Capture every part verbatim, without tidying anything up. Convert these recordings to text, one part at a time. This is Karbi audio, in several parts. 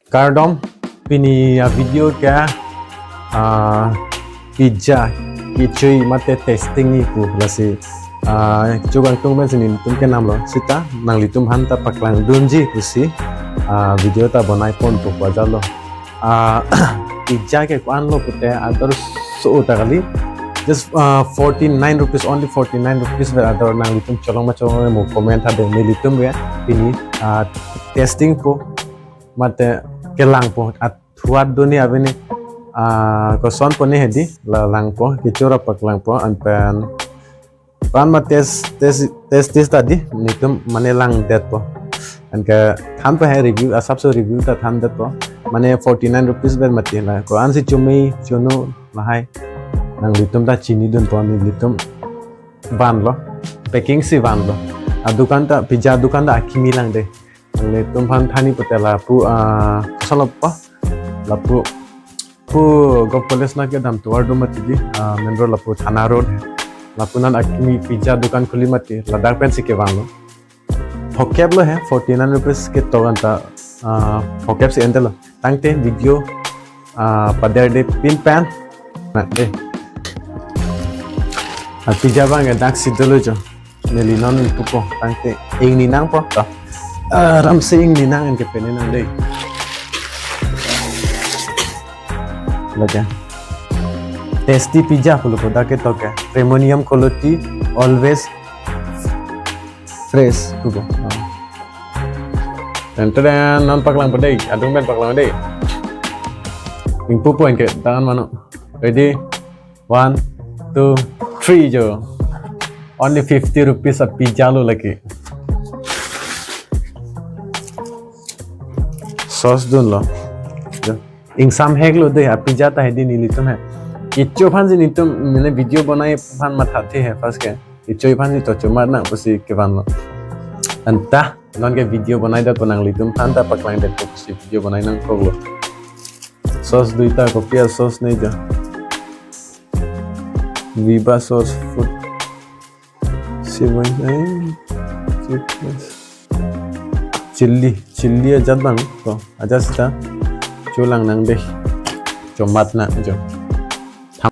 Kardom, pini a video ke, ah, pizza kechui mate testing ni pu lasi, ah, chukangtung pensi nelitum kenamlo seta nanglitum aphan ta paklangdunji pusi, ah, video ta bonai ponpo pu ajatlo. Ah, pizza ke ko-an lo pute ador so ta kali. Just, ah, forty-nine rupees, only forty-nine rupees ver ador, nanglitum cholong ma cholong mo comment ha de nelitum ya. Pini, ah, testing po mate kelangpo, athuat doni aveni, ah, koson poni hedi, la langpo, kechora paklangpo, anpen pan ma test, test, test, test ta di, nelitum mane langdetpo. Anke thanpo hai review, asapso review ta thandetpo. Mane forty-nine rupees ver mati la. Ko-ansi chumi, chunu, lahai. Nanglitum ta chinidunpo, nelitum vanlo. Packing si vanlo. Adukan ta, pizza dukan ta akimi lang de. Nanglitum aphan thanji pute lapu, ah, koson lo pa? Lapu pu Govt College nat kedam tovar do mati di, ah, main road lapu Thana Road. Lapu non akimi pizza dukan khuli mati, ladak pensi kevanlo. Phokep lo he, forty-nine rupees ketok anta, ah, phokep si ente lo. Tangte video, ah, pader de pin pen. Na de. Ah, pizza abang ke dak si dolo jo. Neli non ingpupo, tangte ingni nangpo to. Ah, ramsi ingni nang, anke pene nang dei. Lake. Tasty pizza pulo ko dak ketok ke. Premium quality, always fresh pupo. Ah. Ten ten, non paklangpo dei, adung pen paklang dei. Ingpupo anke, tangan mano. Ready? One, two, three jo. Only fifty rupees a pizza lo lake. Sauce dunlo. Jo. Ingsam hek lo de, a pizza ta hedi nelitum he. Kechoi aphansi nelitum, mane video bonai aphan mathathe he first ke. Kechoi aphansi to chomat nang pusi kevanlo. Anta, non ke video bonai detpo, nanglitum aphan ta paklangdetpo pusi video bonai nangkoklo. Sauce duita, kopi a sauce ne jo. Viva sauce food. Siboi, eh, chicken. Chilli, chilli ajat abang, to, ajat seta. Cholang nang dei. Chomat nang jo. Tham.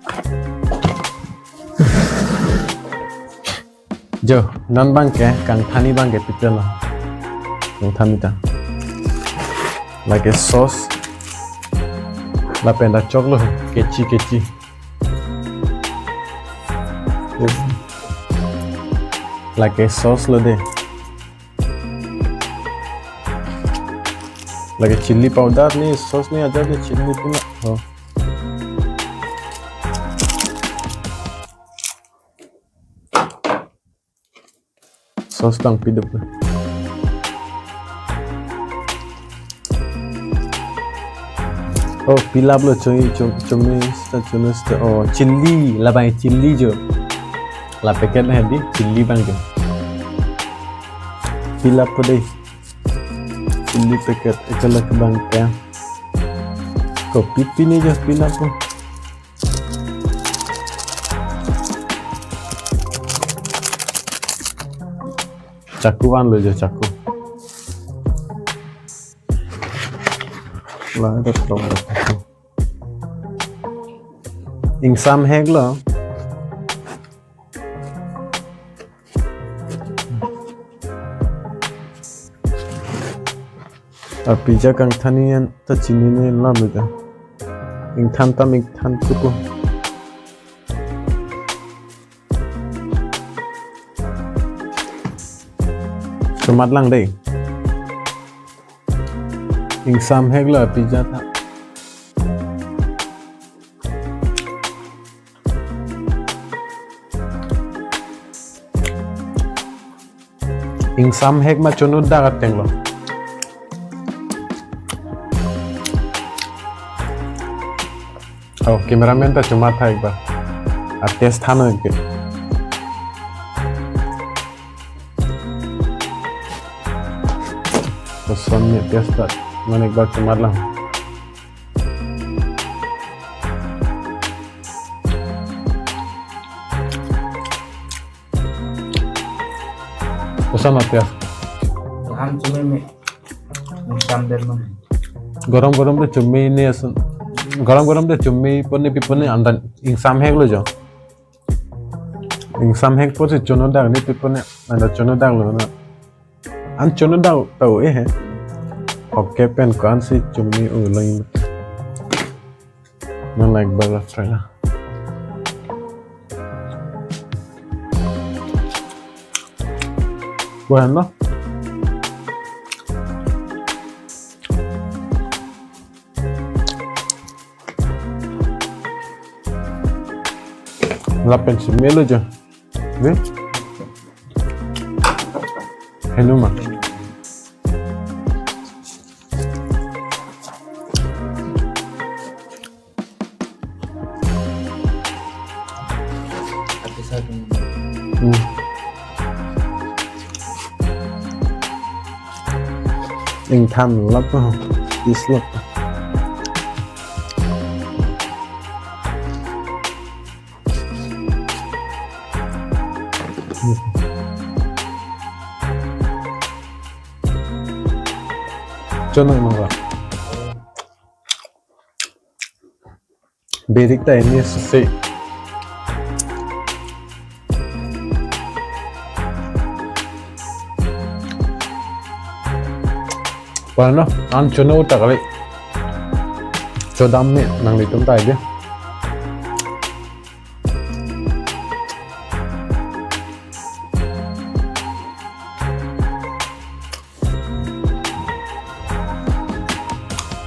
Jo, non abang ke, kangthanji abang ke pite lo. Kangthanji ta. Lake sauce. Lapen ta choklo, kechi, kechi. Lake sauce lo de. Lake chilli powder ni, sauce ni ajat de chilli puna. Oh. Sauce abang pidup. Oh, pilap lo chungi, chung, chungi, seta chungi, seta. Oh, chilli, labang chilli jo. La packet na hedi, chilli abang jo. Pilap po dei. Chilli packet, ekalak abang ke. Kopi pini jo pilap po. Chaku vanlo jo, chaku. La, ada tong. Ingsam hek lo. A pizza kangthanji an ta chinine lam ita. Ingthan tam ingthan tupo. Chomat lang dei. Ingsam hek lo pizza ta. Ingsam hek ma chunu dak ateng lo. Oh, cameraman ta chomat tha ekbar. A taste tha non ke. Koson ne taste ta. Non ekbar chomat lang. Koson lo taste? Laham chumeme. Ingsam der non. Gorom gorom te chome ne ason. Gorom gorom te chome pone pi pone andan ingsam hek lo jo. Ingsam hek po si chono dak ne pi pone anda chono dak lo na. An chono dak tau eh. Oke pen ko-an si chome u lo. Nang like bar try la. Bueno. Lapen si melo jo. Ni? Henu ma. Hmm. Ingthan lap, is lap. Chonang nang ra. Birik ta ini sese. Bueno, an chono utak kali. Chodam me nanglitum ta aja.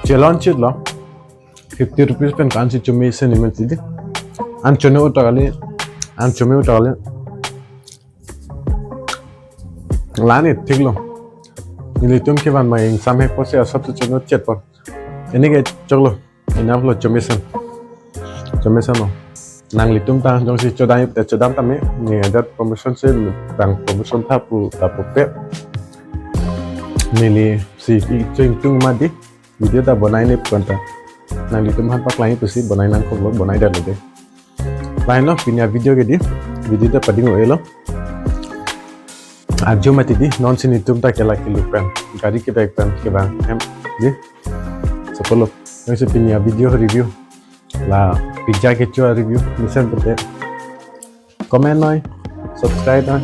Chelon chit lo. Fifty rupees pen ko-an si chome isen ni mati di. An chono utak kali. An chome utak kali. La-an thik lo. Nelitum kevan ma ingsam hek po si asap si chono chet po. Ini ke choklo. Enough lo chome isen. Chome isen lo. Nanglitum ta jongsi chodam te chodam tame. Ni adat promotion si tang promotion tha pu ta pupe. Neli si i ching tung ma di. Video ta bonai ne pon ta. Nanglitum aphan paklang pusi bonai nangkok lo bonai dam lo de. Lahenlo pini avideo ke di. Video ta pading o elo. Arju mati di non si nelitum ta kela kelu pen. Gari kebek pen kevang hem di. Sopolo. Nang si pini avideo review. La pizza kecho areview. Mesen pete. Comment noi, subscribe noi,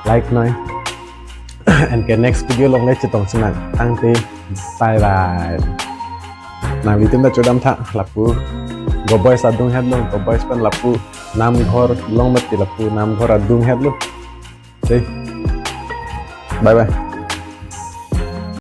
like noi. And ke next video along le chetong sinang. Tangte, bye bye. Nanglitum ta chodam tha, lapu. Go Boys adung het lo, Go Boys pen lapu. Namghor along mati lapu, Namghor adung het lo. Okay. Bye bye.